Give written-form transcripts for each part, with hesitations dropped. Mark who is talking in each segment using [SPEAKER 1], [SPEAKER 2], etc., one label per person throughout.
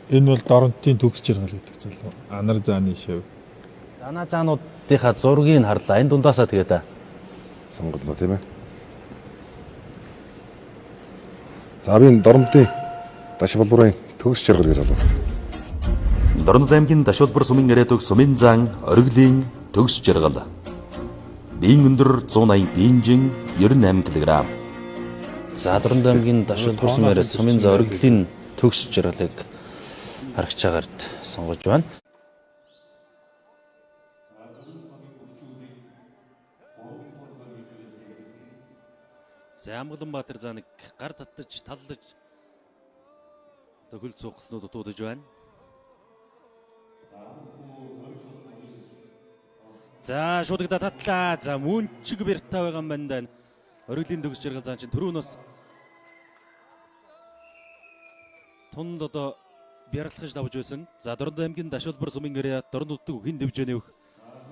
[SPEAKER 1] Энэ бол Доронтын төгс жаргал гэдэг залуу. Анар зааны шив.
[SPEAKER 2] Анаа заануудынхаа зургийг харлаа. Энэ дундаасаа тэгээд
[SPEAKER 3] сонголно тийм ээ. За би энэ Дорнодын даш болборын төгс жаргал гэж залуу.
[SPEAKER 4] Дорнод аймгийн Дашуулбар сумын ирээдүг Сумын зан оргилын төгс жаргал. Биеийн өндөр 180 инжин 98 кг.
[SPEAKER 2] За Дорнод аймгийн Дашуулбар сумын ирээд Сумын зан оргилын төгс жаргалыг харагч агаарт сонгож байна.
[SPEAKER 4] За Амгаланбаатар заа нэг гар татаж таллаж төхөл цугснууд дуудаж байна. За шуудагда татлаа. За мөнчг бэртаа байгаа юм байна даа. Оргилын төгс жаргал зaan чинь түрүүн бас тунд одоо бярлахж давж байсан. За Дорнод аймгийн Дашуулбар сумын гэрээ Дорнод нутаг үхэн дэвжээний өөх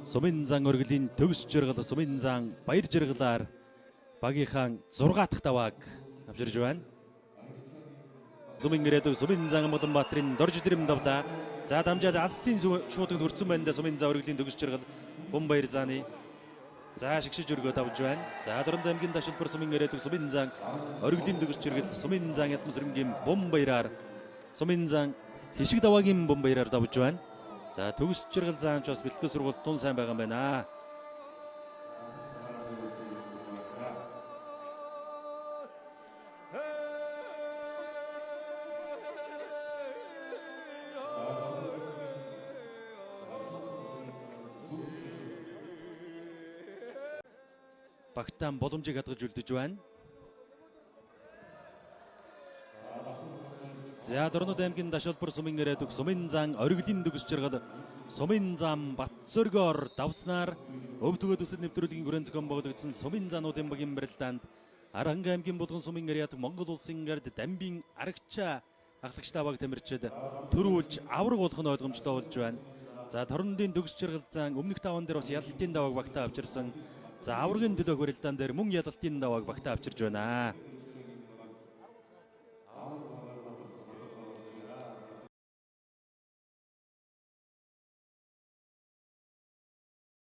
[SPEAKER 4] Сумын зан оргилын төгс жаргал Сумын зан баяр жаргалаар багийнхаа 6 дахь давааг авчирж байна. Сумын ирээдүг Сумын зан Улаанбаатарын дорж дэрэм давлаа. За дамжаад алсын шууданг хүрсэн байна да Сумын зан оргилын төгс жаргал Бумбаяр зааны За шигшиж өргөө давж байна. За Дорнод аймгийн Дашилбар сумын ирээдүг Сумын зан оргилын төгс жаргал Сумын зан Ядмсрэнгийн Бумбаяраар Сумын зан хишиг даваагийн Бумбаяраар давж байна. За төгс жаргал заанч бас бэлтгэл сургууль тун сайн байгаа юм байна. Багтаан боломжийг хадгаж үлдэж байна. За Дорнод аймгийн Дашуулбар сумын ирээдүг Сумын зан оргилын төгс жаргал Сумын зам Батцөргөөр давснаар өв түгэ төсөл нэвтрүүлгийн хүрэн зохион байгуулагдсан Сумын зануудын багийн барилдаанд Аранга аймгийн булган сумын ирээдүг Монгол улсын гард Дамбын Арагчаа ахлагчтай баг тамирчид төрүүлж авраг болох нь ойлгомжтой болж байна. За Торнодын төгс жаргал зан өмнөх даваан дээр бас ялалтын давааг багтаа авчирсан. За аврагын төлөөх барилдаан дээр мөн ялалтын давааг багтаа авчирж байна.